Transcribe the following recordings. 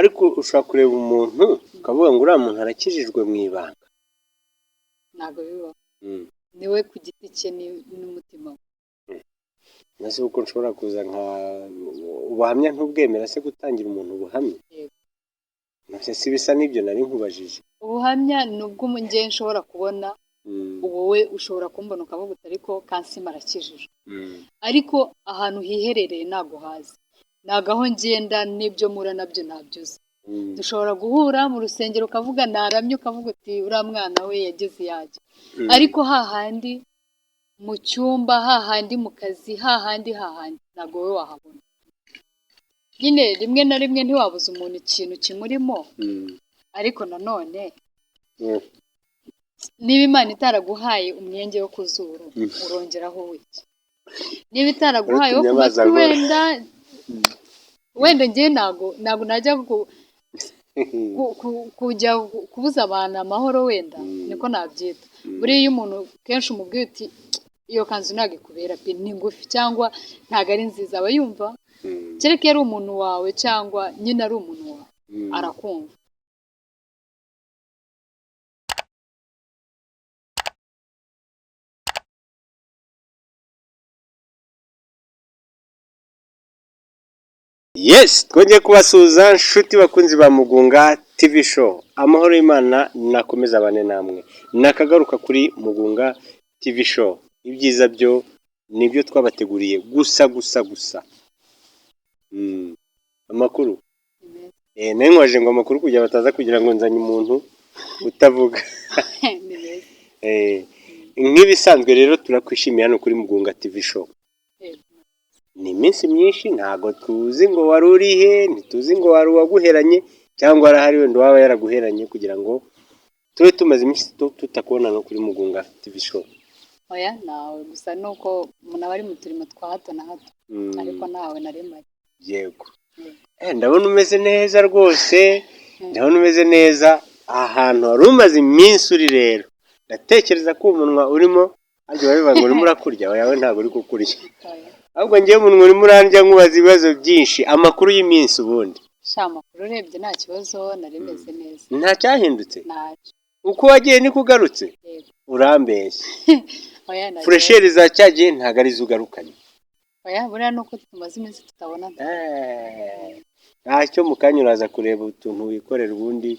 Ariko ushobora kureba umuntu ukavuga ngo uriya muntu arakijijwe mu ibanga. Ntabwo bibaho. Niwe ku giti cye n'umutima we. Nase uko nshobora kuza nka ubuhamya, ntubwemera se gutangira umuntu ubuhamya? Yego. Nase si bisa n'ibyo nari nkubajije? Ubuhamya ni ubw'umugeni nshobora kubona. Wowe ushobora kumbona ukavuga uti ariko Kansima arakijijwe, ariko ahantu hiherereye ntabwo hazi, ntabwo aho ngenda n'ibyo mpura nabyo ntabyo uzi. Dushobora guhura mu rusengero ukavuga naramye, ukavuga uti uriya mwana we yageze iyajya, ariko hahandi mu cyumba, hahandi mu kazi, hahandi hahandi ntabwo wowe wahabona. Nyine rimwe na rimwe ntiwabuza umuntu ikintu kimurimo, ariko nanone niba Imana itaraguhaye umwenge wo ku zuru, urongeraho wiki? Niba itaraguhaye wo ku Urutumye amazi matwi, ankora. Wenda njye ntabwo najya kujya kubuza abantu amahoro, wenda niko nabyita. Buriya iyo umuntu kenshi umubwiye uti iyo kanzu ntabwo ikubera pe, ni ngufi cyangwa ntabwo ari nziza, aba yumva, kereka iyo ari umuntu wawe cyangwa nyine ari umuntu wawe, arakumva. Yes, twongeye kubasuhuza nshuti bakunzi ba Mugunga TV Show. Amahoro y'Imana nakomeza abane namwe. Nakagaruka kuri Mugunga TV Show. Ibyiza byo nibyo twabateguriye gusa gusa gusa. Amakuru. Ni meza. Nari nkwaje ngo amakuru kugira bataza kugira ngo nzanye umuntu utavuga. Ni meza. Nk'ibisanzwe rero turakwishimiye hano kuri Mugunga TV Show. Yego. Ni iminsi myinshi ntago tuzi ngo wari uri he, ntituzi ngo wari uwaguheranye cyangwa arahari, wenda waba yaraguheranye kugira ngo tube tumaze iminsi tutakubona no kuri Mugunga TV Show. Oya, nawe gusa nuko umuntu aba ari mu turimo twa hato na hato, ariko nawe nari mpari. Yego. Yego. Ndabona umeze neza rwose, ndabona umeze neza. Ahantu wari umaze iminsi uri rero, ndatekereza ko umunwa urimo ariko babivuga ngo urimo urakurya, oya we ntabwo uri kukurya. Oya. Ahubwo njyewe umunwa urimo urandya nkubaza ibibazo byinshi, amakuru y'iminsi ubundi. Sha, amakuru urebye nta kibazo, nari meze neza. Nta cyahindutse? Ntacyo. Uko wagiye niko ugarutse? Yego. Urambeshye. Oya, nta kibazo. Fraîcheur za cyagiye ntabwo arizo ugarukanye. Oya, buriya nuko tumaze iminsi tutabona. Ntacyo, mu kanya uraza kureba utuntu wikorera ubundi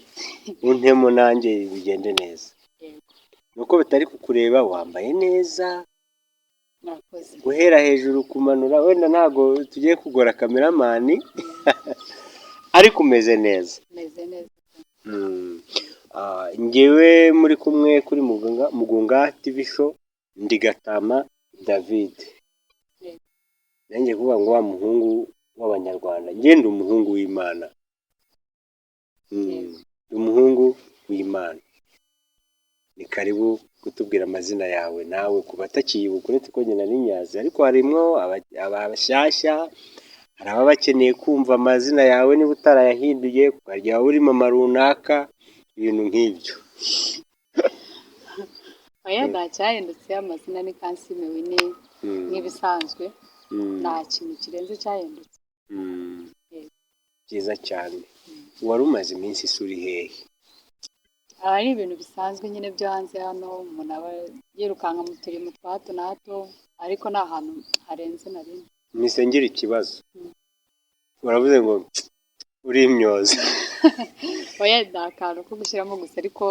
untemo nanjye bigende neza. Yego. Nuko bitari kukureba, wambaye neza. Murakoze. Guhera hejuru kumanura, wenda ntabwo tugiye kugora cameraman, ariko umeze neza. Meze neza. Njyewe muri kumwe kuri Mugunga TV Show ndi Gatama David. Yego. Nanjye kuvuga ngo wa muhungu w'Abanyarwanda, njye ndi umuhungu w'Imana. Yego. Ndi umuhungu w'Imana. Ni karibu kutubwira amazina yawe nawe ku batakiyibuka, uretse ko njye nari nyazi, ariko harimwo abashyashya, hari ababa bakeneye kumva amazina yawe niba utarayahinduye, ukarya waba uri mama runaka, ibintu nk'ibyo. Oya, nta cyahindutse, amazina ni Kansime Winnie nk'ibisanzwe, nta kintu kirenze cyahindutse. Yego. Byiza cyane. Wari umaze iminsi isura hehe? Aba ari ibintu bisanzwe nyine byo hanze hano, umuntu aba yirukanka mu turimo twa hato na hato, ariko nta hantu harenze na rimwe. Mpise ngira ikibazo. Uravuze ngo urimyoza. Oya, ni akantu ko gushyiramo gusa, ariko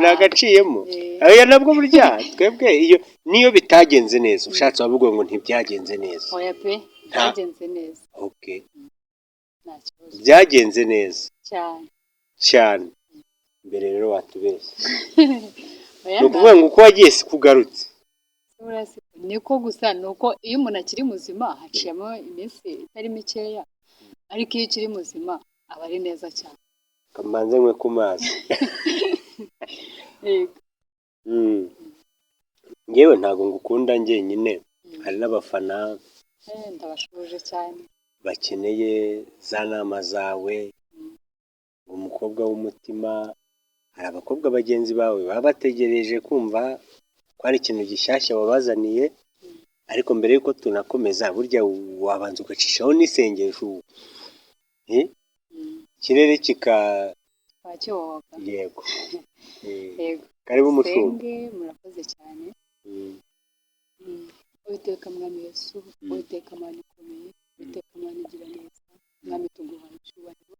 Nagaciyemo. Eh. Oya, nabwo burya twebwe iyo niyo bitagenze neza ushatse wavuga ngo ntibyagenze neza. Oya pe, byagenze neza. Okay. Nta kibazo. Byagenze neza Cyane. cyane. Mbere rero watubeshye. Oya. Ni ukuvuga ngo uko wagiye si kugarutse. Buriya niko gusa ni uko iyo umuntu akiri muzima haciyemo iminsi itari mikeya, ariko iyo ukiri muzima aba ari neza cyane. Kamanze nkwe ku mazi. Yego. Ngewe ntabwo ngukunda njyenyine, hari n'abafana Ndabashubuje cyane. bakeneye za nama zawe, umukobwa w'umutima. Hari abakobwa bagenzi bawe baba bategereje kumva ko hari ikintu gishyashya wabazaniye, ariko mbere y'uko tunakomeza burya wabanza ugacishaho n'isengesho. Ikirere kika Twacyohoka. Yego. Yego. Karibu mushumba. Senge, murakoze cyane. Uwiteka Mwami Yesu, Uwiteka Mana ikomeye, Uwiteka Mana igira neza, Mwami tuguhaye icyubahiro.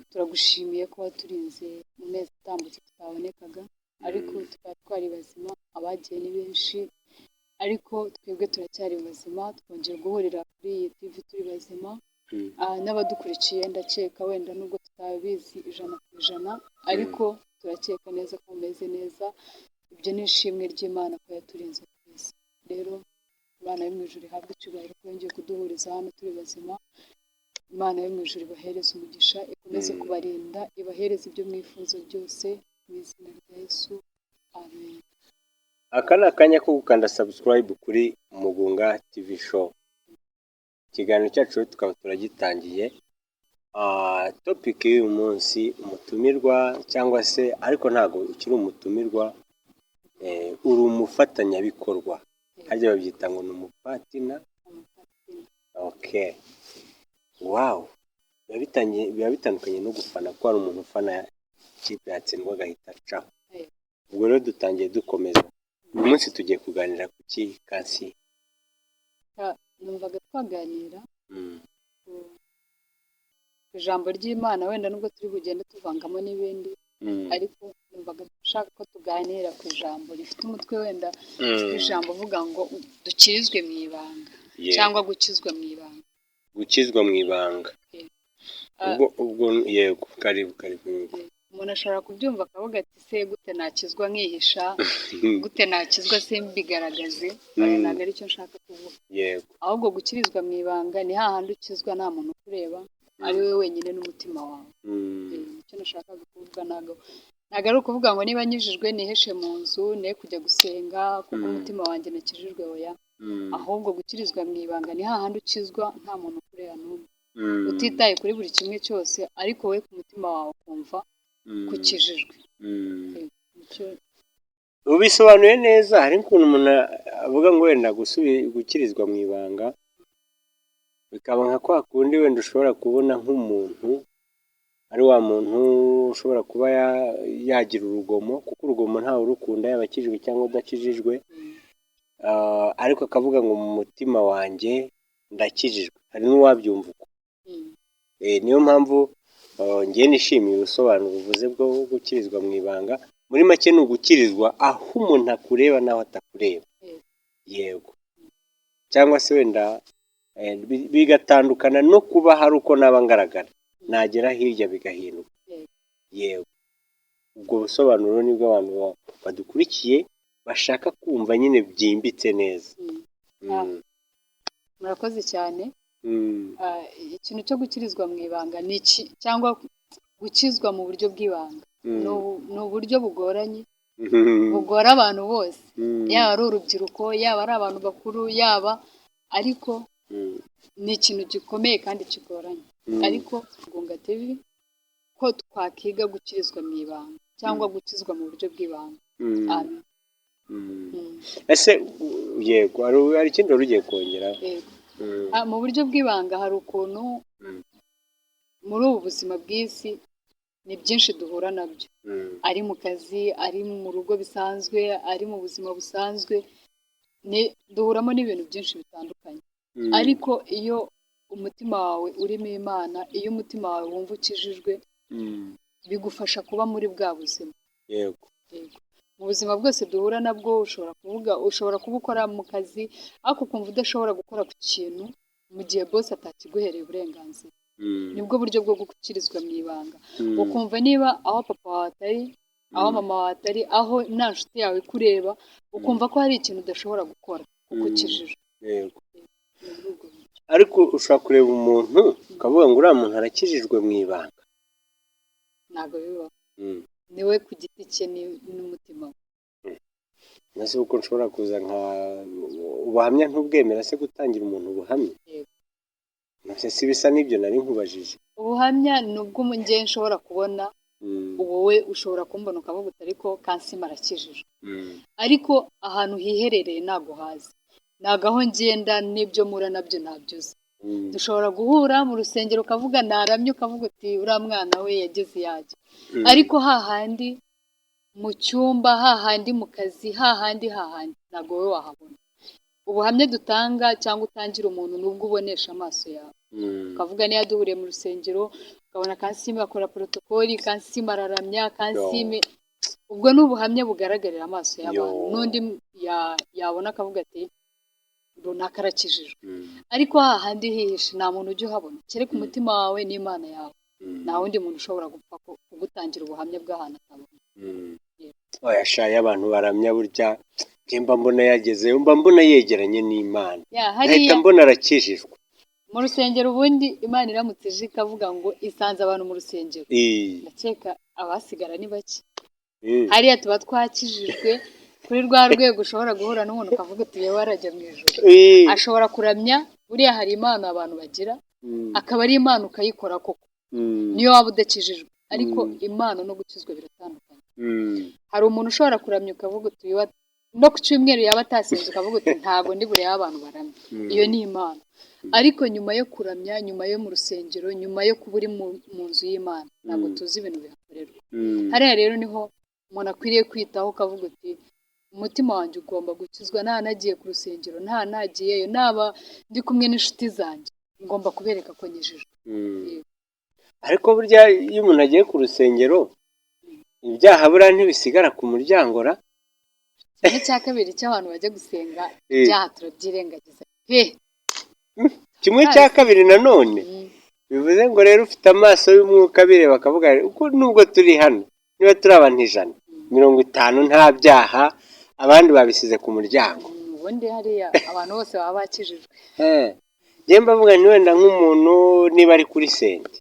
Turagushimiye ko waturinze mu mezi atambutse tutabonekaga, ariko tukaba twari bazima. Abagiye ni benshi, ariko twebwe turacyari bazima, twongeye guhurira kuri iyi TV turi bazima. N'abadukurikiye ndakeka wenda nubwo tutabizi 100%, ariko turakeka neza ko mumeze neza. Ibyo ni ishimwe ry'Imana ko yaturinze twese. Rero Imana yo mu ijuru ihabwe icyubahiro ko yongeye kuduhuriza hano turi bazima. Imana yo mu ijuru ibahereze umugisha, ikomeze kubarinda, ibahereze ibyo mwifuza byose mu izina rya Yesu, amen. Aka ni akanya ko gukanda subscribe kuri Mugunga TV Show. Ikiganiro cyacu rero tukaba turagitangiye. Topic y'uyu munsi, umutumirwa cyangwa se, ariko ntabwo ukiri umutumirwa, uri umufatanyabikorwa. Harya babyita ngo ni umupartner? Umupartner. Okay. Wow. Biba bitandukanye no gufana, ko hari umuntu ufana ikipe yatsindwa agahita acaho. Ubwo rero dutangiye dukomeza. Uyu munsi tugiye kuganira ku ki, Kansi? Numvaga twaganira ku ijambo ry'Imana, wenda nubwo turi bugende tuvangamo n'ibindi, ariko numvaga nshaka ko tuganira ku ijambo rifite umutwe wenda ijambo uvuga ngo dukirizwe mu ibanga cyangwa gukizwa mu ibanga. Gukizwa mu ibanga. Ubwo yego, karibu karibu, yego. Umuntu ashobora kubyumva akavuga ati: "Se gute nakizwa nkihisha? Gute nakizwa simbigaragaze?" Oya, ntabwo aricyo nshaka kuvuga. Ahubwo gukirizwa mu ibanga ni hahandi ukizwa nta muntu ukureba, ari wowe wenyine n'umutima wawe. Nicyo nashakaga kuvuga. Ntabwo ari ukuvuga ngo niba nkijijwe nihishe mu nzu, ne kujya gusenga kuko umutima wanjye nakijijwe, oya. Ahubwo gukirizwa mu ibanga ni hahandi ukizwa nta muntu ukureba n'umwe, utitaye kuri buri kimwe cyose, ariko wowe ku mutima wawe ukumva ko ukijijwe. Nicyo. Ubisobanuye neza. Hari ukuntu umuntu avuga ngo wenda gukirizwa mu ibanga bikaba nka kwa kundi wenda ushobora kubona nk'umuntu ari wa muntu ushobora kuba yagira urugomo, kuko urugomo ntawe urukunda, yaba akijijwe cyangwa udakijijwe, ariko akavuga ngo mu mutima wanjye ndakijijwe. Hari n'uwabyumva uko. Niyo mpamvu njye nishimiye ubusobanuro buvuze bwo gukirizwa mu ibanga. Muri make ni ugukirizwa aho umuntu akureba n'aho atakureba. Yego, cyangwa se wenda bigatandukana no kuba hari uko naba ngaragara, nagera hirya bigahinduka. Yego, ubwo busobanuro nibwo abantu badukurikiye bashaka kumva nyine byimbitse neza. Murakoze cyane. Ikintu cyo gukirizwa mu ibanga ni iki, cyangwa gukizwa mu buryo bw'ibanga, ni uburyo bugoranye, bugora abantu bose, yaba ari urubyiruko, yaba ari abantu bakuru, yaba, ariko ni ikintu gikomeye kandi kigoranye. Ariko Mugunga TV ko twakiga gukirizwa mu ibanga cyangwa gukizwa mu buryo bw'ibanga. Amen. Ese yego, hari ikindi wari ugiye kongeraho? Yego. Mu buryo bw'ibanga hari ukuntu muri ubu buzima bw'isi ni byinshi duhura nabyo, ari mu kazi, ari mu rugo bisanzwe, ari mu buzima busanzwe, duhuramo n'ibintu byinshi bitandukanye. Ariko iyo umutima wawe urimo Imana, iyo umutima wawe wumva ukijijwe, bigufasha kuba muri bwa buzima. Yego. Mu buzima bwose duhura nabwo, ushobora kuvuga, ushobora kuba ukora mu kazi, ariko ukumva udashobora gukora ku kintu mu gihe boss atakiguhereye uburenganzira. Nibwo buryo bwo gukirizwa mu ibanga. Ukumva niba aho papa wawe atari, aho mama wawe atari, aho nta nshuti yawe ikureba, ukumva ko hari ikintu udashobora gukora kuko ukijijwe. Ni muri ubwo buryo. Ariko ushobora kureba umuntu ukavuga ngo uriya muntu arakijijwe mu ibanga. Ntabwo bibaho. Ni we ku giti cye n'umutima we. Ese uko nshobora kuza nka ubuhamya, ntubwemera se gutangira umuntu ubuhamya? Yego. Nase si bisa n'ibyo nari nkubajije? Ubuhamya ni ubwo njye nshobora kubona, wowe ushobora kumbona ukavuga uti: "Ariko Kansima arakijijwe." Ariko ahantu hiherereye ntabwo hazi, ntabwo aho ngenda n'ibyo mpura nabyo ntabyo uzi. Dushobora guhura mu rusengero ukavuga naramye, ukavuga uti uriya mwana we yageze iyajya. Ariko hahandi mu cyumba, hahandi mu kazi, hahandi hahandi, ntabwo wowe wahabona. Ubuhamya dutanga cyangwa utangira umuntu nubwo ubonesha amaso yawe, ukavuga niyo duhuriye mu rusengero, ukabona Kansime akora protocole, Kansime araramya, Kansime, ubwo ni ubuhamya bugaragarira amaso y'abantu. N'undi yabona akavuga ati runaka arakijijwe. Ariko hahandi hihishe nta muntu ujya uhabona kereka umutima wawe n'Imana yawe. Nta wundi muntu ushobora gupfa kugutangira ubuhamya bw'ahantu atabona. Oya sha, iyo abantu baramya burya njye mba mbona yagezeyo, mba mbona yegeranye n'Imana, Ya, nkahita hariya mbona arakijijwe. Mu rusengero ubundi Imana iramutse ije ikavuga ngo isanze abantu mu rusengero, ndakeka abasigara ni bake. Hariya tuba twakijijwe kuri rwa rwego ushobora guhura n'umuntu ukavuga uti yewe arajya mu ijuru. Ashobora kuramya, buriya hari impano abantu bagira, akaba ari impano ukayikora koko, niyo waba udakijijwe. Ariko impano no gukizwa biratandukanye. Hari umuntu ushobora kuramya ukavuga uti no ku cyumweru yaba atasinze ukavuga uti ntabwo ndi burebe abantu baramya. Iyo ni impano. Ariko nyuma yo kuramya, nyuma yo mu rusengero, nyuma yo kuba uri mu nzu y'Imana, ntabwo tuzi ibintu bihakorerwa. Hariya rero niho umuntu akwiriye kwitaho, ukavuga uti umutima wanjye ugomba gukizwa, nta nagiye ku rusengero, nta nagiyeyo, naba ndi kumwe n'inshuti zanjye, ngomba kubereka ko nkijijwe. Yego. Ariko burya iyo umuntu agiye ku rusengero, ibyaha buriya ntibisigara ku muryango ra? 1/2 cy'abantu bajya gusenga, ibyaha turabyirengagiza pe. 1/2 nanone? Bivuze ngo rero ufite amaso y'umwuka bireba akavuga uko nubwo turi hano, niba turi abantu 100, 50 nta byaha, abandi babisize ku muryango. Ubundi hariya abantu bose baba bakijijwe. Njye mbavuga nti wenda nk'umuntu niba ari kuri synthé,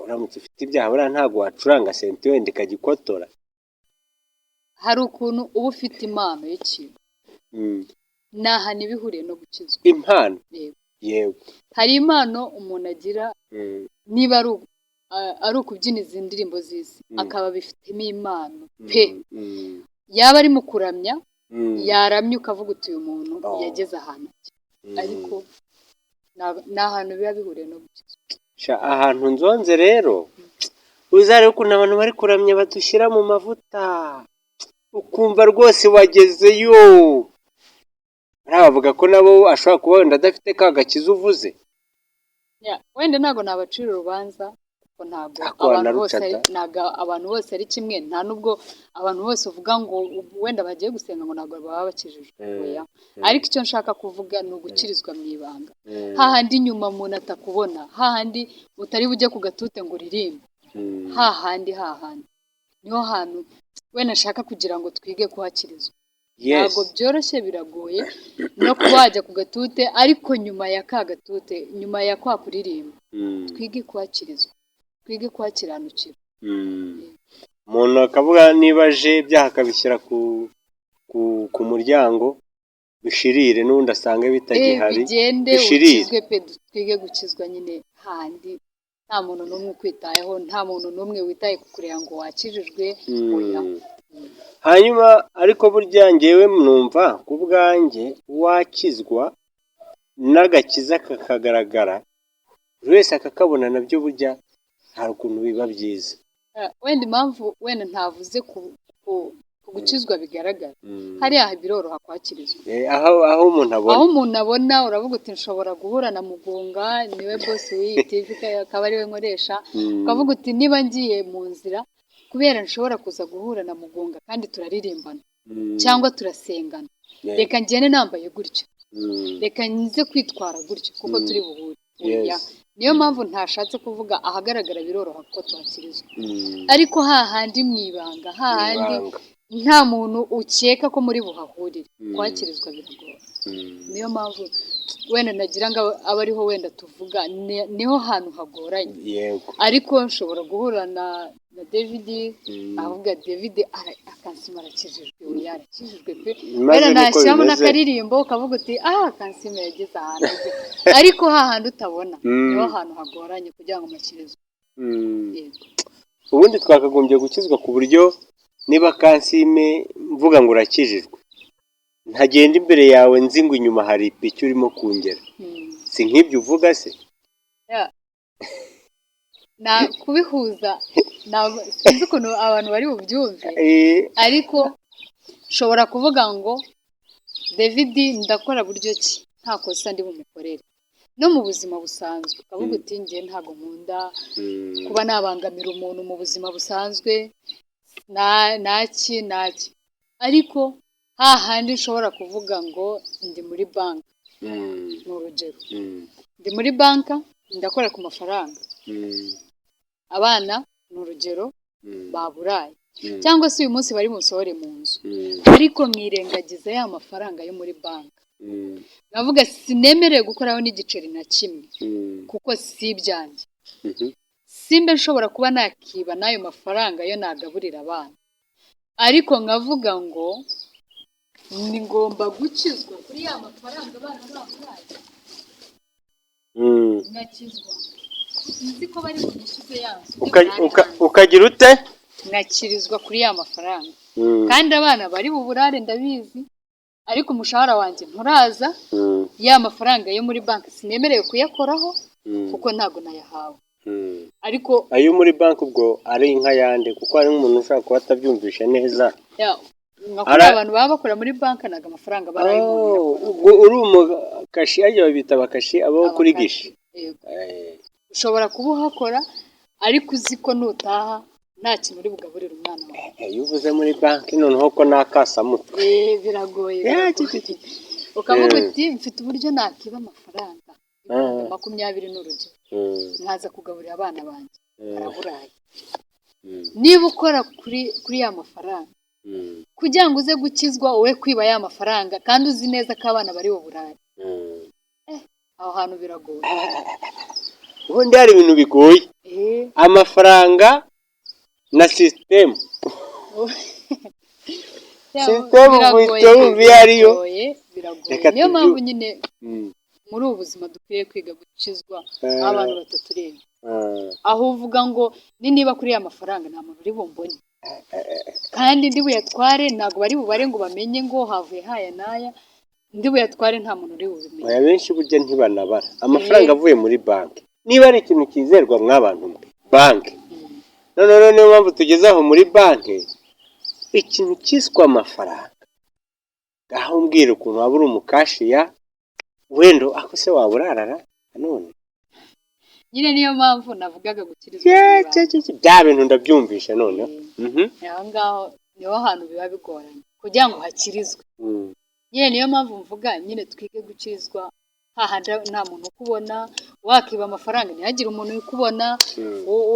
uramutse ufite ibyaha buriya ntabwo wacuranga synthé wenda ikajya ikotora. Hari ukuntu uba ufite impano y'ikintu, ni ahantu iba ihuriye no gukizwa. Impano? Yego. Hari impano umuntu agira, niba ari ukubyina izi ndirimbo z'isi, akaba abifitemo impano pe. Yaba ari mu kuramya, yaramya ukavuga uti uyu muntu yageze ahantu ajya. Ariko ni ahantu biba bihuriye no gukizwa. Sha, ahantu nzonze rero, uzarebe ukuntu abantu bari kuramya badushyira mu mavuta, ukumva rwose wagezeyo. Bariya bavuga ko nabo ashobora kuba wenda adafite ka gakiza uvuze. Ya, wenda ntabwo nabacira urubanza kuko ntabwo Ariko abantu bose wanaruca ari, da. ntabwo abantu bose ari kimwe. Nta nubwo abantu bose uvuga ngo wenda bagiye gusenga ngo ntabwo baba bakijijwe. Oya. Ariko icyo nshaka kuvuga ni ugukirizwa mu ibanga, hahandi inyuma umuntu atakubona, hahandi utari bujye ku gatute ngo uririmbe, hahandi hahandi niho hantu wenda nshaka kugira ngo twige kuhakirizwa. Ntabwo byoroshye, biragoye no kuba wajya ku gatute, ariko nyuma ya ka gatute, nyuma ya kwa kuririmba, twige kuhakirizwa, twige kuhakiranukira. Umuntu akavuga niba aje ibyaha akabishyira ku muryango, bishirire n'ubundi asange bitagihari. Bigende. Bishirire. Ukizwe pe, twige gukizwa nyine handi nta muntu n'umwe ukwitayeho, nta muntu n'umwe witaye ku kureba ngo wakijijwe, oya. Hanyuma ariko burya njyewe numva ku bwanjye wakizwa n'agakiza kakagaragara, buri wese akakabona, nabyo burya hari ukuntu biba byiza. Wenda impamvu wenda ntavuze ku gukizwa bigaragara, hariya biroroha kwakirizwa. Aho umuntu abona. Aho umuntu abona, uravuga uti nshobora guhura na Mugunga, niwe boss w'iyi TV, akaba ariwe nkoresha, ukavuga uti niba ngiye mu nzira, kubera nshobora kuza guhura na Mugunga kandi turaririmbana cyangwa turasengana, reka ngende nambaye gutya, reka nze kwitwara gutya kuko turi buhure. Oya. Niyo mpamvu ntashatse kuvuga ahagaragara, biroroha ko tuhakirizwa. Ariko hahandi mu ibanga, hahandi Ibanga. nta muntu ukeka ko muri buhahurire, kwakirizwa biragora. Niyo mpamvu wenda nagira ngo abe ariho wenda tuvuga, niho hantu hagoranye. Ariko nshobora guhura na David, avuga David Kansime arakijijwe, oya arakijijwe pe. Maze Wenda niko nashyiramo bimeze. n'akaririmbo ukavuga uti ah, Kansime yageze ahantu ajya. Ariko hahandi utabona, niho hantu hagoranye kugira ngo makirizwe. Yego. Ubundi twakagombye gukizwa ku buryo niba Kansime mvuga ngo urakijijwe, ntagenda imbere yawe nzi ngo inyuma hari ipiki urimo kungera. Si nk'ibyo uvuga se? Ya. Na kubihuza ntabwo sinzi ukuntu abantu bari bubyumve, ariko nshobora kuvuga ngo David ndakora buryo ki nta kosa ndi bumukorere, no mu buzima busanzwe ukavuga uti njye ntabwo nkunda kuba nabangamira umuntu mu buzima busanzwe, naki naki, ariko hahandi nshobora kuvuga ngo ndi muri banki, ni urugero, ndi muri banki ndakora ku mafaranga, abana ni urugero baburaye, cyangwa se uyu munsi bari bunsohore mu nzu, ariko nkirengagiza ya mafaranga yo muri banki, nkavuga sinemerewe gukoraho n'igiceri na kimwe kuko si ibyanjye, simbe nshobora kuba nakiba n'ayo mafaranga yo nagaburira abana, ariko nkavuga ngo ni ngomba gukizwa kuri ya mafaranga abana baburaye, nkakizwa nzi ko bari bunyishyuze ya nzu Ukagira ute? Nkakirizwa kuri ya mafaranga, kandi abana bari buburare ndabizi, ariko umushahara wanjye nturaza, ya mafaranga yo muri banki sinemerewe kuyakoraho kuko ntabwo nayahawe, ariko Ayo muri banki ubwo ari nk'ayande? Kuko hari nk'umuntu ushobora kuba atabyumvishe neza. Ya, nka kuriya abantu baba bakora muri banki ntabwo amafaranga aba ari ay'umuntu Oh, uyakoramo. Ubwo uri umukashi, ajya babita abakashi, abo kuri Abakashi, guichet. Yego. Ushobora kuba uhakora ariko uzi ko nutaha nta kintu uri bugaburire umwana wawe. Iyo uvuze muri banki noneho ko nakasamutwe. Biragoye, Ya, biragoye. ki, ki, ki. Ukavuga uti mfite uburyo nakiba amafaranga ibihumbi 20 n'urugero, nkaza kugaburira abana banjye baraburaye. Niba ukora kuri ya mafaranga, kugira ngo uze gukizwa wowe kwiba ya mafaranga kandi uzi neza ko abana bari buburare, aho hantu biragoye. Ubundi hari ibintu bigoye, amafaranga na sisitemu. Sisitemu Biragoye, uhita wumva iyo ariyo. Biragoye, biragoye. Reka Niyo mpamvu nyine muri ubu buzima dukwiye kwiga gukizwa aho abantu batatureba, aho uvuga ngo ni niba kuri ya mafaranga nta muntu uri bumbone kandi ndi buyatware, ntabwo bari bubare ngo bamenye ngo havuye haya n'aya, ndi buyatware nta muntu uri bubimenye. Oya, benshi burya ntibanabara amafaranga avuye muri banki. Niba ari ikintu cyizerwa mw'abantu mwe, banki. Noneho niyo mpamvu tugeze aho muri banki, ikintu cyiswe amafaranga. Ngaho mbwira ukuntu waba uri umukashiya, wenda ako se waba urarara none. Nyine niyo mpamvu navugaga gukirizwa Ye, muri banki. Cye, cye, cye, bya bintu ndabyumvishe noneho. Aho ngaho niho hantu biba bigoranye kugira ngo hakirizwe. Nyine niyo mpamvu mvuga nyine twige gukirizwa hahandi nta muntu ukubona, wakiba amafaranga ntihagire umuntu ukubona,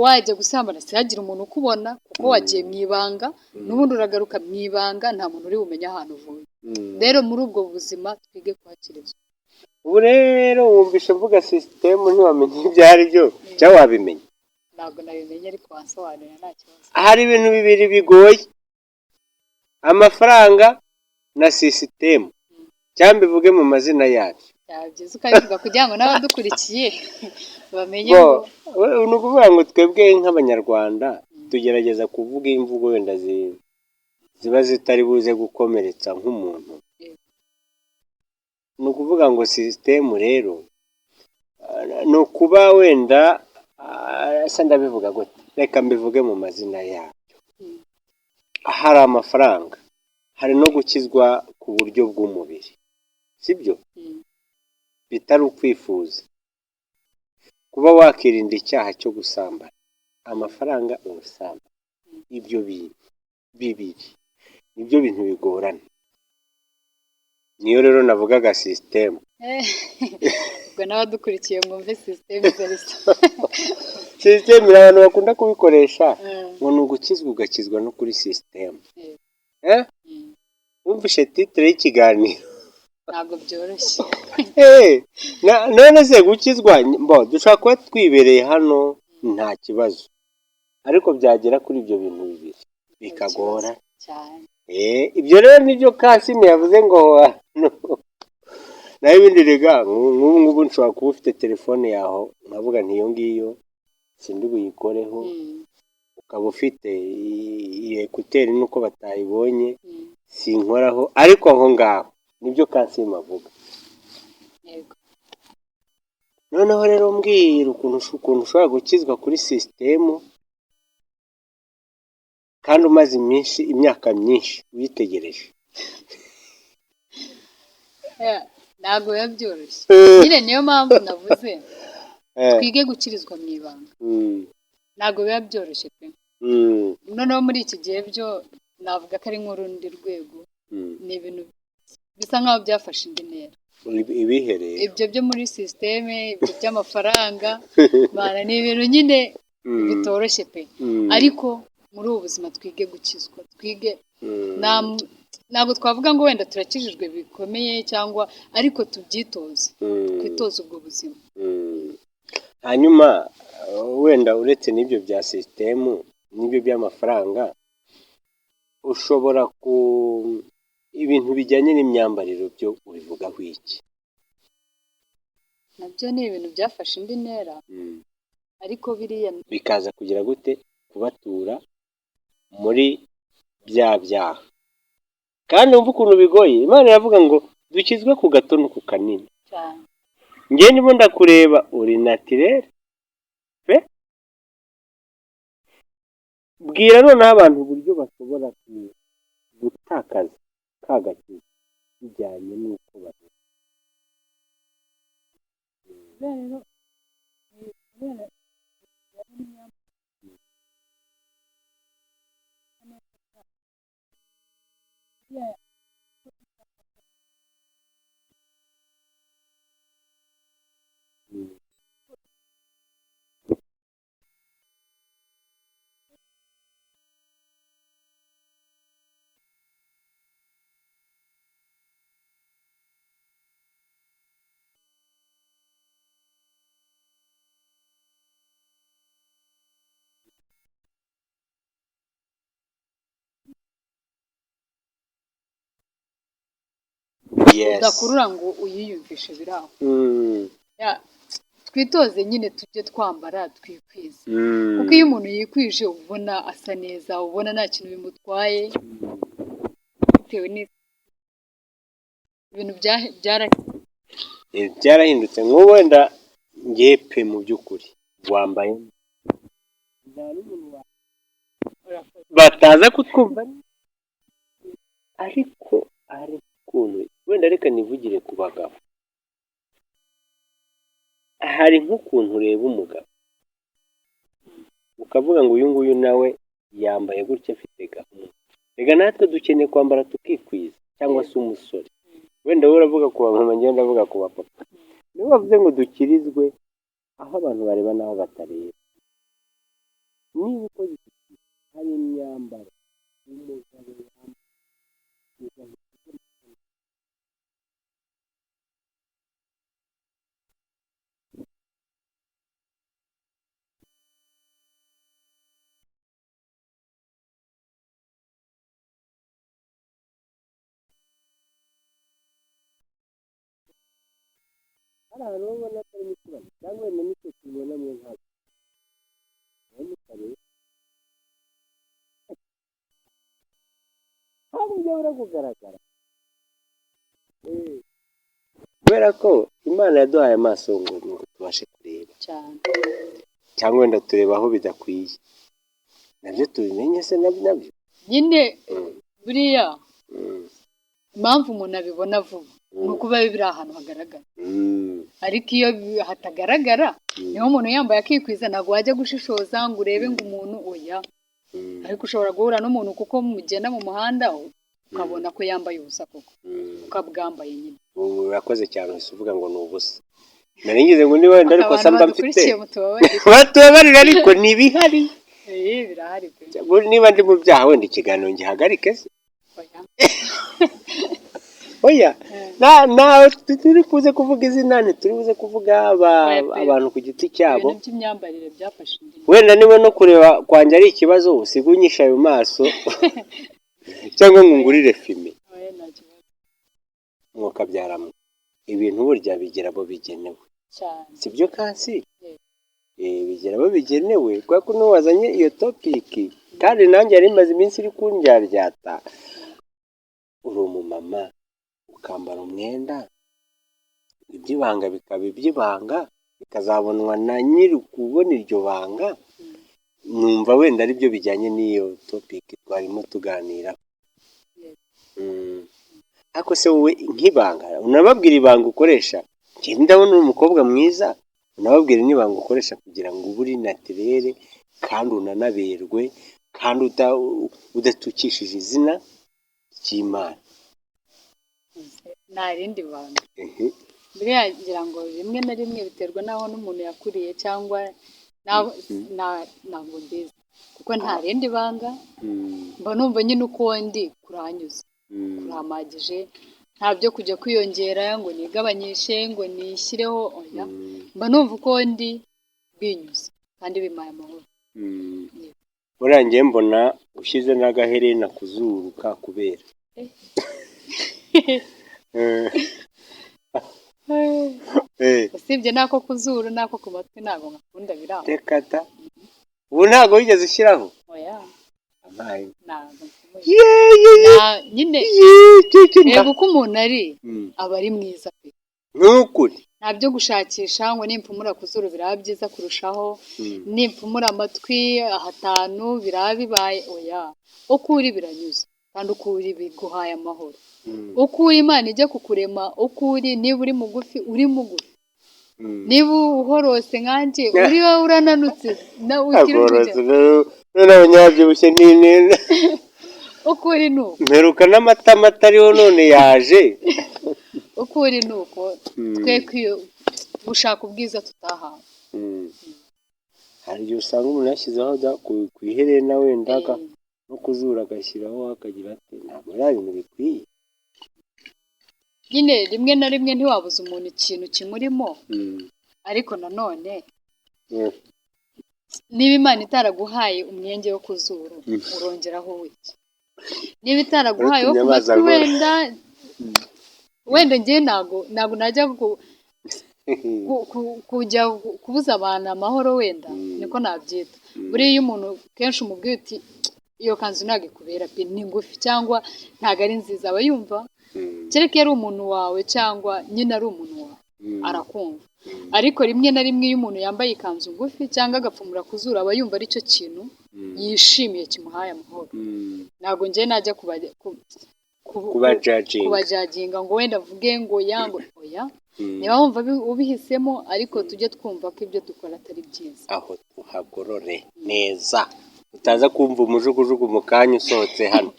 wajya gusambana ntihagire umuntu ukubona, kuko wagiye mu ibanga, n'ubundi uragaruka mu ibanga, nta muntu uri bumenye ahantu uvuye. Rero muri ubwo buzima twige kuhakirizwa. Ubu rero wumvishe mvuga sisitemu ntiwamenya ibyo ari byo, cyangwa wabimenya? Ntabwo nabimenye, ariko wansobanurira nta kibazo. Hari ibintu bibiri bigoye, amafaranga na sisitemu, cyangwa mbivuge mu mazina yabyo. Byaba byiza ukabivuga kugira ngo n'abadukurikiye bamenye Bo, ngo ni ukuvuga ngo twebwe nk'Abanyarwanda tugerageza kuvuga imvugo wenda ziba zitari buze gukomeretsa nk'umuntu. Ni ukuvuga ngo sisitemu rero ni ukuba wenda ese ndabivuga gute? Reka mbivuge mu mazina yabyo. Hari amafaranga, hari no gukizwa ku buryo bw'umubiri, sibyo? Bitari ukwifuza kuba wakirinda icyaha cyo gusambana, amafaranga, ubusambanyi, ibyo bintu bibiri nibyo bintu bigorana. Niyo rero navugaga sisitemu. Ubwo n'abadukurikiye mwumve sisiteme izo arizo. Sisitemu abantu bakunda kubikoresha ngo ni ugukizwa, ugakizwa no kuri sisitemu. Eh? Wumvishe titre y'ikiganiro? Ntabwo byoroshye. None se gukizwa, bo dushobora kuba twibereye hano nta kibazo, ariko byagera kuri ibyo bintu bibiri bikagora. Cyane. Ibyo rero nibyo Kasimi yavuze ngo naho ibindi rega nk'ubu ngubu nshobora kuba ufite telefone yawe nkavuga nti iyo ngiyo sindi buyikoreho, ukaba ufite iyi écouteur nuko batayibonye, sinkoraho, ariko aho ngaho nibyo Kasimi avuga. Yego. Noneho rero mbwira ukuntu ushobora gukizwa kuri sisitemu kandi umaze iminsi, imyaka myinshi uyitegereje. Ntabwo biba byoroshye nyine, niyo mpamvu navuze twige gukirizwa mu ibanga. Ntabwo biba byoroshye pe. Noneho muri iki gihe byo navuga ko ari nk'urundi rwego, ni ibintu bisa nkaho byafashe indi ntera. Ibihereye Ibyo byo muri sisiteme, ibyo by'amafaranga, mana, ni ibintu nyine bitoroshye pe. Ariko muri ubu buzima twige gukizwa, twige. Ntabwo twavuga ngo wenda turakijijwe bikomeye cyangwa, ariko tubyitoze, twitoze ubwo buzima. Hanyuma wenda uretse n'ibyo bya sisitemu n'ibyo by'amafaranga, ushobora ku ibintu bijyanye n'imyambarire byo ubivugaho iki? Nabyo ni ibintu byafashe indi ntera, ariko biriya Bikaza kugira gute kubatura muri bya byaha? Kandi wumva ukuntu bigoye. Imana iravuga ngo dukizwe ku gato no ku kanini. Cyane. Njye ndimo ndakureba, uri naturelle pe. Bwira noneho abantu uburyo bashobora gutakaza ka gakiza bijyanye n'uko bameze. Rero kubera bijyanye n'imyambarire, buriya udakurura ngo uyiyumvishe biri aho. Twitoze nyine, tujye twambara twikwiza, kuko iyo umuntu yikwije uba ubona asa neza, uba ubona nta kintu bimutwaye, bitewe ibintu byara Byarahindutse. Nk'ubu wenda ngiye pe, mu by'ukuri wambaye nta n'umuntu bataza kutwumva, ariko hari ukuntu wenda, reka nivugire ku bagabo, hari nk'ukuntu ureba umugabo ukavuga ngo uyu nguyu nawe yambaye gutya afite gahunda. Reka natwe dukeneye kwambara tukikwiza, cyangwa se umusore. Wenda wowe uravuga ku bamama, njyewe ndavuga ku bapapa. Niyo bavuze ngo dukirizwe aho abantu bareba n'aho batareba, niba ukoze iki kintu, hari imyambaro umugabo yambara ugahita ubona hari ahantu uba ubona hatarimo ikibazo, cyangwa wenda nicyo tubona mwe ntabwo wowe mutareba, hari ibyo bura kugaragara. Kubera ko Imana yaduhaye amaso ngo tubashe kureba, Cyane. cyangwa wenda tureba aho bidakwiye, nabyo tubimenye se nabyo nabyo. Nyine buriya impamvu umuntu abibona vuba ni ukuba biri ahantu hagaragara, ariko iyo hatagaragara, niho umuntu yambaye akikwiza, ntabwo wajya gushishoza ngo urebe ngo umuntu, oya. Ariko ushobora guhura n'umuntu kuko mugenda mu muhanda, ukabona ko yambaye ubusa koko, ukabwambaye nyine. Ubu urakoze cyane, uhise uvuga ngo ni ubusa. Nari ngize ngo niba wenda ariko Abantu mba mfite badukurikiye mutubabarire. Batubabarire, ariko ntibihari. Eh, birahari pe. Cyangwa niba ndi mu byaha, wenda ikiganiro ngihagarike se? Oya. Oya, nawe turi buze kuvuga izina, ntituri buze kuvuga Oya pe. abantu ku giti cyabo. Ibintu by'imyambarire byafashe indi Wenda niba no kureba kwanjye ari ikibazo, usiga unyisha ayo maso cyangwa ngo ngurire fime. Oya, nta kibazo. Mwukabyaramo ibintu burya bigira abo bigenewe. Cyane. Si byo kasi? Yego. Bigira abo bigenewe, kubera ko n'uwo wazanye iyo topic, kandi nanjye yari imaze iminsi iri kundyaryata. Uri umumama ukambara umwenda, iby'ibanga bikaba iby'ibanga. bikazabonwa na nyiri kubona iryo banga. Numva wenda aribyo bijyanye n'iyo topic twarimo tuganira. Ariko se wowe nk'ibanga, unababwira ibanga ukoresha? Njye ndabona uri umukobwa mwiza, unababwira n'ibanga ukoresha kugira ngo ube uri naturelle kandi unanaberwe kandi udatukishije izina ry'Imana. Nta rindi banga. Buriya ngira ngo rimwe na rimwe biterwa n'aho n'umuntu yakuriye cyangwa ntabwo mbizi, kuko nta rindi banga. Mba numva nyine uko ndi kuranyuze, kurampagije, nta byo kujya kwiyongera ngo nigabanyishe, ngo nishyireho, oya. Mba numva uko ndi binyuze kandi bimpaye amahoro. Buriya njye mbona ushyize n'agaherena ku zuru kakubera. Usibye n'ako ku zuru, n'ako ku matwi ntabwo nkakunda, biranga. Reka ta! Ubu ntabwo wigeze ushyiraho? Oya. Ampaye. Ntabwo mpfumuye. Ye. Nyine ye. Reba uko umuntu ari, aba ari mwiza pe. Ni ukuri. Nta byo gushakisha ngo nimpfumura ku zuru biraba byiza kurushaho, nimpfumura amatwi hatanu biraba bibaye, oya. Uko uri biranyuze kandi uko uri biguhaye amahoro. Uko uri, Imana ijya kukurema uko uri, niba uri mugufi uri mugufi, niba uhorose nkanjye, uri wowe urananutse na ukiri Agororotse urugero. None abanyabyibushye ni Uko uri ni uko. Mperuka n'amatama atariho none yaje. Uko uri ni uko. Twe gushaka ubwiza tutahawe. Hari igihe usanga umuntu yashyizeho ku iherena wenda no ku zuru agashyiraho, akagira ati ntabwo ari ibintu bikwiye. Nyine rimwe na rimwe ntiwabuza umuntu ikintu kimurimo, ariko nanone niba Imana itaraguhaye umwenge wo ku zuru, urongeraho wiki? Niba itaraguhaye wo ku Urutumye amazi matwi, agora. wenda njye ntabwo najya kujya kubuza abantu amahoro wenda, niko nabyita. Buriya iyo umuntu kenshi umubwiye uti iyo kanzu ntabwo ikubera pe, ni ngufi cyangwa ntabwo ari nziza, aba yumva, kereka iyo ari umuntu wawe cyangwa nyine ari umuntu wawe, arakumva. Ariko rimwe na rimwe iyo umuntu yambaye ikanzu ngufi cyangwa agapfumura ku zuru, aba yumva aricyo kintu yishimiye kimuhaye amahoro. Ntabwo njye najya Kubajudginga. Kubajudginga ngo wenda avuge ngo yango, oya. Niba wumva ubihisemo, ariko tujye twumva ko ibyo dukora atari byiza. Aho tuhagorore neza, utaza kumva umujugujugu mu kanya usohotse hano.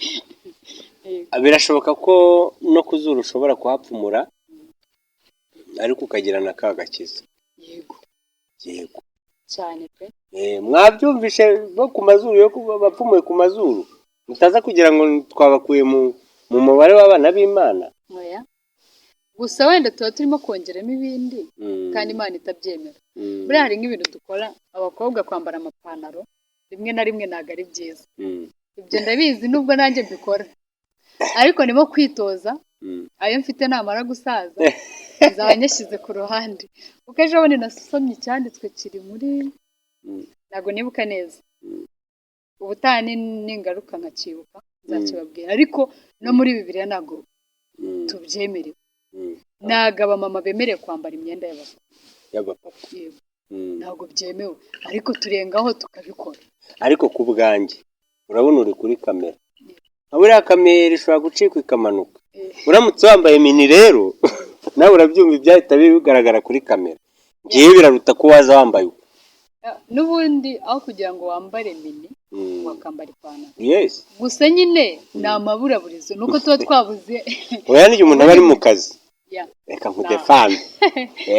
Birashoboka ko no ku zuru ushobora kuhapfumura ariko ukagira na ka gakiza. Yego. Yego. Cyane pe. Mwabyumvishe bo ku mazuru, yo kuba bapfumuye ku mazuru, mutaza kugira ngo twabakuye mu mubare w'abana b'Imana. Oya, gusa wenda tuba turimo kongeramo ibindi kandi Imana itabyemera. Buriya hari nk'ibintu dukora, abakobwa, kwambara amapantaro rimwe na rimwe ntabwo ari byiza. Ibyo ndabizi nubwo nanjye mbikora, ariko ndimo kwitoza. Ayo mfite namara gusaza nzaba nyashyize ku ruhande, kuko ejo bundi nasomye icyanditswe kiri muri ntabwo nibuka neza. Ubutaha ningaruka nkakibuka nzakibabwira, ariko no muri Bibiliya ntabwo tubyemerewe. Ntabwo abamama bemerewe kwambara imyenda y'abapapa. Y'abapapa. Yego. Ntabwo byemewe, ariko turengaho tukabikora. Ariko ku bwanjye, urabona uri kuri kamera, nka buriya kamera ishobora gucika ikamanuka. Uramutse wambaye mini rero, nawe urabyumva, ibyahita bigaragara kuri kamera, ngewe biraruta ko waza wambaye uko. N'ubundi aho kugira ngo wambare mini, wakambara ipantaro. Gusa nyine ni amaburaburizo, nuko tuba twabuze. Oya, n'igihe umuntu aba ari mu kazi. Reka nkudefande,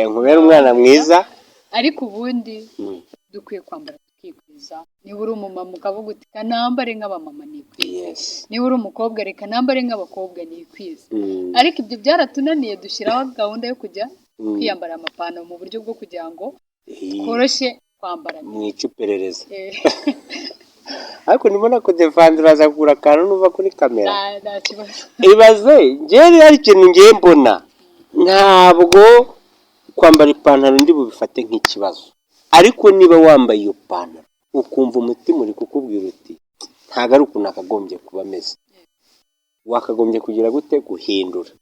nkubere umwana mwiza. Ariko ubundi dukwiye kwambara tukikwiza. Niba uri umumama ukavuga uti kanambare nk'abamama nikwize. Niba uri umukobwa, reka nambare nk'abakobwa nikwize. Ariko ibyo byaratunaniye, dushyiraho gahunda yo kujya kwiyambara amapantaro mu buryo bwo kugira ngo tworoshye kwambara. Mwica iperereza. Ariko ndimo kudefanda, uraza kugura akantu nuva kuri kamera. Nta kibazo. Ibaze, njyewe hari ikintu ngiye mbona, ntabwo kwambara ipantaro ndi bubifate nk'ikibazo, ariko niba wambaye iyo pantaro ukumva umutima uri kukubwira uti ntabwo ari ukuntu nakagombye kuba ameze, wakagombye kugira gute? Guhindura.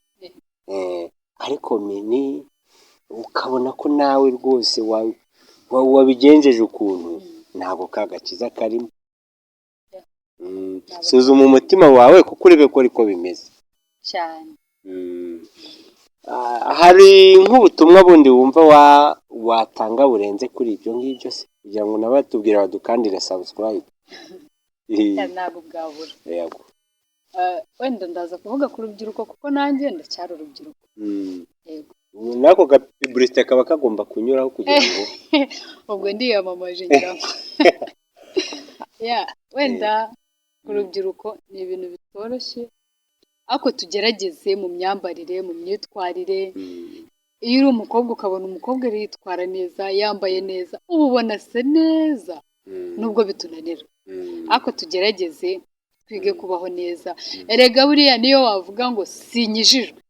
Ariko mini Ukabona ko nawe rwose wabigenjeje ukuntu, ntabwo ka gakiza karimo. Suzuma umutima wawe, kuko urebe ko ariko bimeze. Cyane. Hari nk'ubutumwa bundi wumva watanga burenze kuri ibyo ngibyo se, kugira ngo nabatubwira badukandire subscribe? Ntabwo bwabura. Yego. Wenda ndaza kuvuga ku rubyiruko, kuko nanjye ndacyari urubyiruko. Yego. N'ako ga publicité kaba kagomba kunyuraho kugira ngo Ubwo ndiyamamaje, ngira ngo ya wenda ku rubyiruko ni ibintu bitoroshye, ariko tugerageze mu myambarire, mu myitwarire. Iyo uri umukobwa, ukabona umukobwa yitwara neza, yambaye neza, uba ubona asa neza, nubwo bitunanira, ariko tugerageze twige kubaho neza. Erega buriya niyo wavuga ngo sinyijijwe,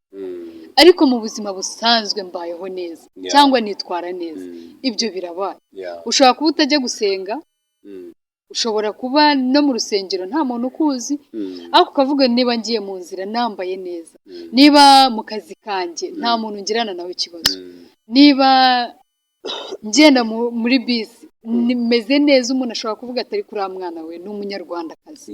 ariko mu buzima busanzwe mbayeho neza cyangwa nitwara neza, ibyo birabaye. Ushobora kuba utajya gusenga, ushobora kuba no mu rusengero nta muntu ukuzi, ariko ukavuga niba ngiye mu nzira nambaye neza, niba mu kazi kanjye nta muntu ngirana nawe ikibazo, niba ngenda muri bisi meze neza, umuntu ashobora kuvuga atari kuri mwana we ni Umunyarwandakazi.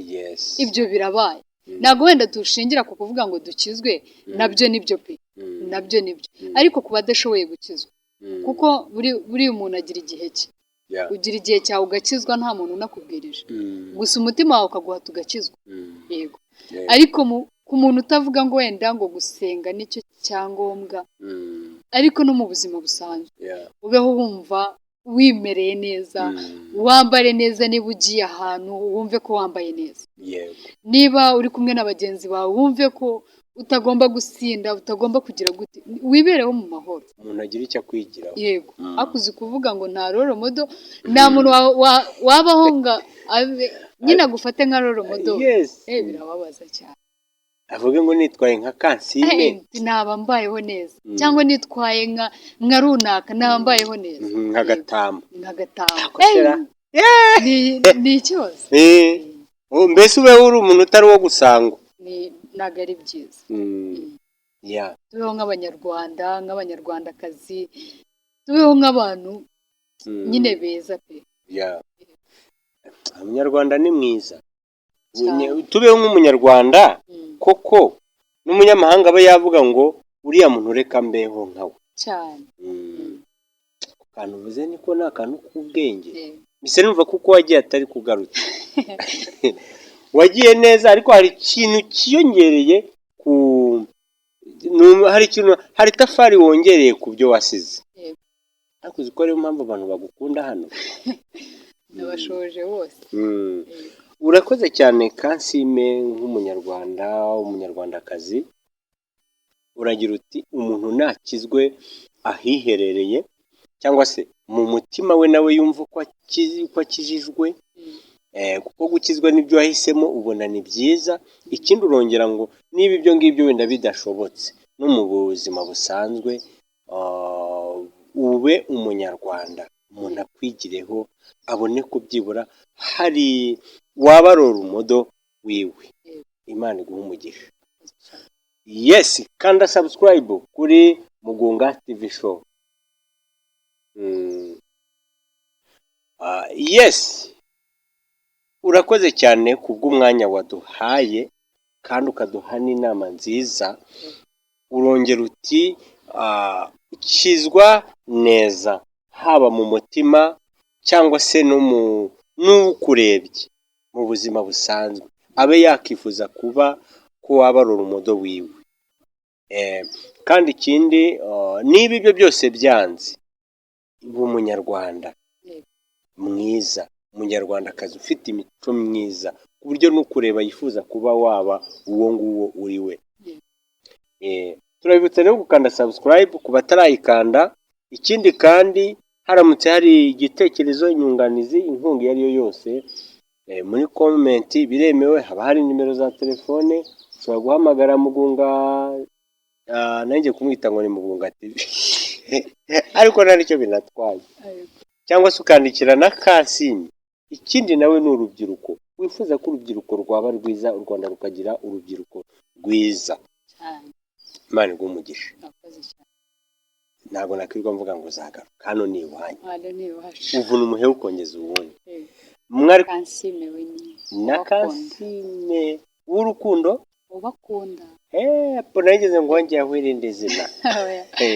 Ibyo birabaye. Ntabwo wenda dushingira ku kuvuga ngo dukizwe, nabyo nibyo pe, nabyo nibyo, ariko ku badashoboye gukizwa, kuko buri muntu agira igihe cye. Ugira igihe cyawe ugakizwa nta muntu unakubwirije, gusa umutima wawe ukaguha tugakizwa. Yego. Ariko ku muntu utavuga ngo wenda ngo gusenga nicyo cyangombwa, ariko no mu buzima busanzwe ubeho wumva wimereye neza, wambare neza. Niba ugiye ahantu, wumve ko wambaye neza. Niba uri kumwe na bagenzi bawe, wumve ko utagomba gusinda, utagomba kugira gute, wibereho mu mahoro. Umuntu agira icyo akwigiraho. Yego. Ariko uzi kuvuga ngo nta role model, nta muntu wabaho ngo abe nyine agufate nka role model. Birababaza cyane. Avuge ngo nitwaye nka Kansime. Naba mbayeho neza, cyangwa nitwaye nka runaka, naba mbayeho neza. Nka Gatama. Nka Gatama. Ako sera. Ni ikibazo. Mbese ubeho uri umuntu utari uwo gusangwa. Ntabwo ari byiza. Yeah. Tubeho nk'Abanyarwanda, nk'Abanyarwandakazi, tubeho nk'abantu nyine beza pe. Yeah. Umunyarwanda ni mwiza. Cyane. Tubeho nk'Umunyarwanda koko, n'umunyamahanga aba yavuga ngo uriya muntu reka mbeho nkawe. Cyane. Ako kantu uvuze niko ni akantu k'ubwenge. Eh. Mise numva kuko wagiye atari kugarutse, wagiye neza, ariko hari ikintu cyiyongereye ku hari ikintu, hari itafari wongereye ku byo wasize. Yego. Ariko uzi ko ariyo mpamvu abantu bagukunda hano? Ndabashoje bose. Urakoze cyane Kansime, nk'Umunyarwanda, Umunyarwandakazi. Uragira uti umuntu nakizwe ahiherereye, cyangwa se mu mutima we, nawe yumva ko akijijwe, kuko gukizwa n'ibyo wahisemo, ubona ni byiza. Ikindi urongera ngo niba ibyo ngibyo wenda bidashobotse, no mu buzima busanzwe ube Umunyarwanda, umuntu akwigireho, abone ko byibura hari waba role model wiwe. Imana iguhe umugisha. Yes, kanda subscribe kuri Mugunga TV Show. Yes, urakoze cyane kubw'umwanya waduhaye kandi ukaduha n'inama nziza. Urongera uti kizwa neza, haba mu mutima cyangwa se no mu n'ukurebye mu buzima busanzwe, abe yakifuza kuba ko waba role model wiwe. Kandi ikindi, niba ibyo byose byanze, uba Umunyarwanda mwiza, Umunyarwandakazi ufite imico myiza, ku buryo n'ukureba yifuza kuba waba uwo nguwo uri we. Turabibutsa rero gukanda subscribe ku batarayikanda. Ikindi kandi, haramutse hari igitekerezo, inyunganizi, inkunga iyo ari yo yose, muri comment biremewe. Haba hari nimero za telefone, ushobora guhamagara Mugunga, nanjye kumwita ngo ni Mugunga TV, ariko nta nicyo binatwaye, cyangwa se ukandikira na Kansime. Ikindi nawe ni urubyiruko wifuza ko urubyiruko rwaba rwiza, u Rwanda rukagira urubyiruko rwiza. Cyane. Imana iguhe umugisha. Murakoze cyane. Ntabwo nakwirirwa mvuga ngo uzagaruka, hano ni iwanyu. Hano ni iwacu. Uvuna umuheha ukongeza uwundi. Yego. Mwari Kansime wenyine na ubakunda. Kansime w'urukundo. Ubakunda. Eee, narigeze ngo wongeyeho irindi zina. Oya.